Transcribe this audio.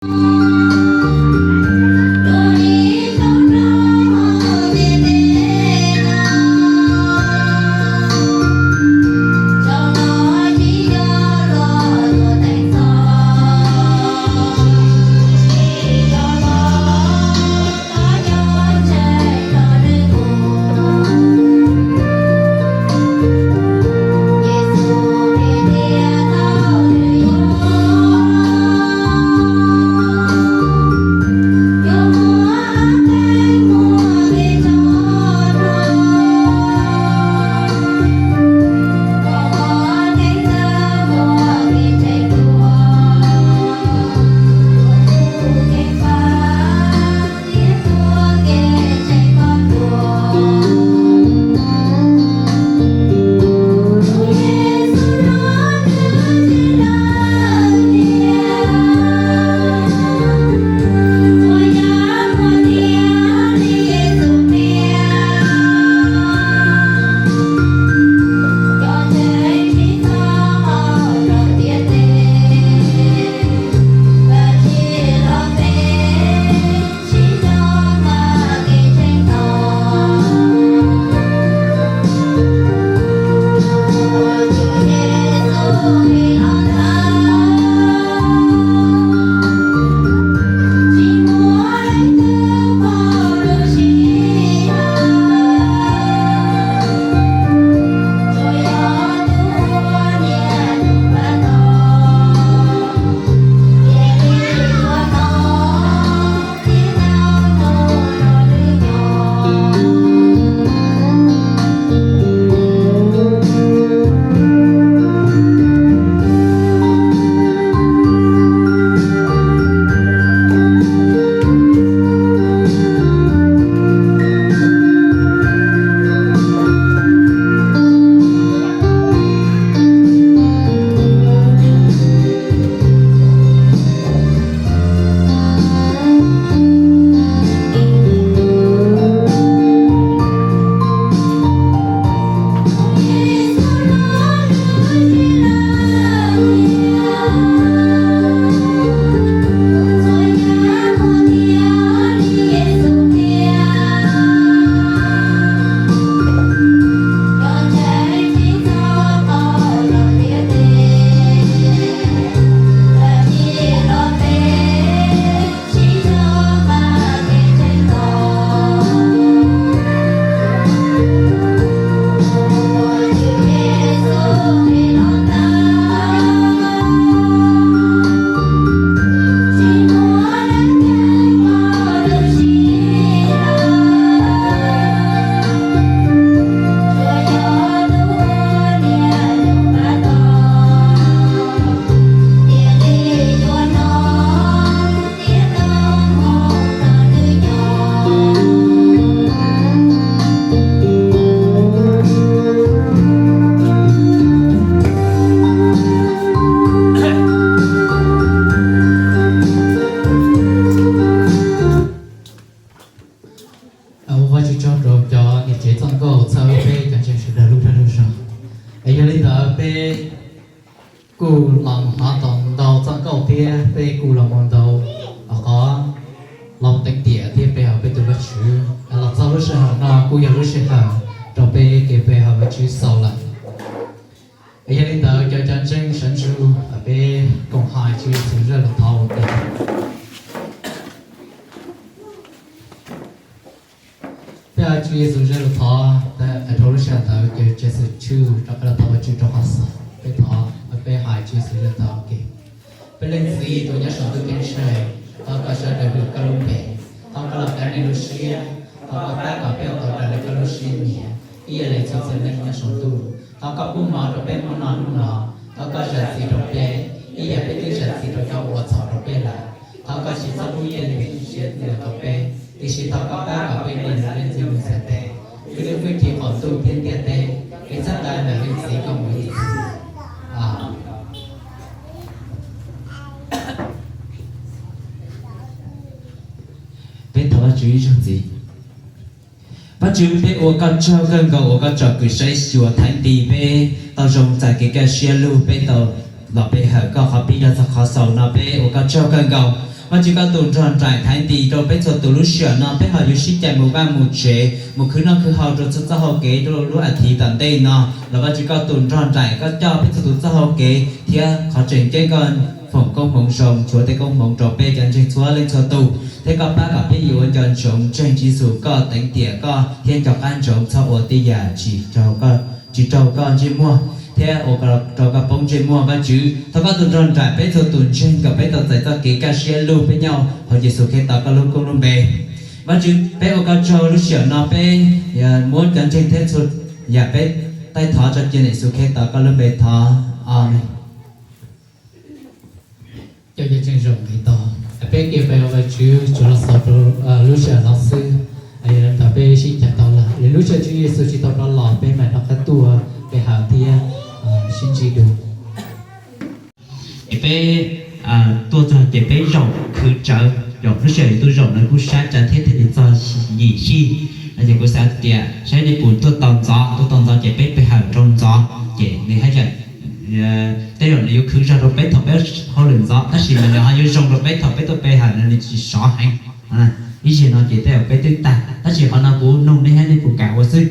Ua Vajtswv tsaug rau cov niam tsev txoj nkauj txhawb peb cov ntseeg sawv daws lub dag lub zog. Es yog li ntawd peb kuj los mus hnov tau ntau txoj nkauj thiab peb kuj los mus ntau qhov los teev tiam thiab pe hawm peb tus Vajtswv. Los txog lub sij hawm no kuj yog lub sij hawm rau peb kev pe hawm Vajtswv xaus lawm. Es yog li ntawd cov, cov ntseeg sawv ntsug, peb koom hais Tswv Yexus zaj lus thov ua ke. Peb hais Tswv Yexus zaj lus thov, rau lub sij hawm ntawd ces Tswv Yexus tshwj rau qab los thov Vajtswv rau qhov xaus. Peb thov, peb hais Tswv Yexus zaj lus thov ua ke. Peb Leej Txiv tus nyob saum ntuj ceeb tsheej, thov kom sawv daws hwm koj lub npe, thov koj los kav nej lub siab, thov koj pab kom peb ua tau raws li koj lub siab nyiam, ib yam li txhua txhua neeg nyob saum ntuj. Thov koj pub mov rau peb hnub no hnub no, thov koj zam txim rau peb, ib yam peb twb zam txim rau cov uas ua txhaum rau peb lawm. Thov koj tsis txhob pub tej yam txoj sia tuaj rau peb, tiam sis thov koj pab kom peb dim ntawm leej txiv ntuj txhais tes, kwv lub hwj chim qaum ntuj thiab ntiaj teb, es txhais tes ntawm Leej Txiv koj mus ib txhis. Peb thov Vajtswv ib zaug ntxiv. Vajtswv, peb ua koj tsaug kawg nkaus uas koj tsom kwm saib xyuas theej ti peb tau zoo txais kev kaj siab lug peb tau los pe hawm koj qhov pib los txog qhov xaus no. Peb ua koj tsaug kawg nkaus Vajtswv koj tus nrog nraim thaiv ntis rau peb txhua tus lub sij hawm no, peb ho yuav sib cais mus vaj mus tsev, mus khwv noj khwv haus rau txhua txoj hau kev rau lub as thiv tom ntej no los Vajtswv koj tus nrog nraim, koj coj peb txhua tus txoj hau kev thiab qhov tseem ceeb koj foom koob hmoov zoo, tshuav tej koob hmoov rau peb cov ntseeg txhua leej txhua tus, thiab koj pab kom peb yuav ua nco ntsoov ntseeg Tswv Yexus, koj teev tiam koj thiab nco qab ntsoov txhob ua tej yam tsis raug koj ntsej muag thiab ua rau koj poob ntsej muag. Vajtswv thov koj tus nrog nraim peb txhua tus ntseeg kom peb tau txais txoj kev kaj siab lug peb nyob hauv Yexus Khetos koj lub koob lub npe. Vajtswv peb ua koj tsaug lub sij hawm no peb muab cov ntseeg thiab txhua yam peb taij thov tso cia Yexus Khetos koj lub npe thov. Amees. Cov ntseeg zoo Khetos, peb cia Vajtswv tsuas los xaus rau lub sij hawm no xwb. Yog li ntawd peb sib cais tau lawm, lwm lub sij hawm Tswv Yexus tsis tau rov los peb mam rov qab tuaj pe hawm thiab sib ntsib dua. Ces peb tuaj txog ces peb zaum khwv tsawv, zaum lub sij hawm yus tuaj zaum no kuj sab tsawv thiab thiaj li txog yim sij no ces kuv xav tias saib nej puas tuaj tau ntxov, tuaj tau ntxov ces peb pe hawm rau ntxov ces nws haj yam tej zaum nws yuav khwv zog rau peb thaum peb hauj lwm ntxov, tab sis mas nws ho yuav zoo rau peb thaum peb tuaj pe hawm no nws tsis sov heev. Ib zaug no ces tej zaum peb twb tag, tab sis qhov no kuv nug nej thiab nej puas kam ua xwb.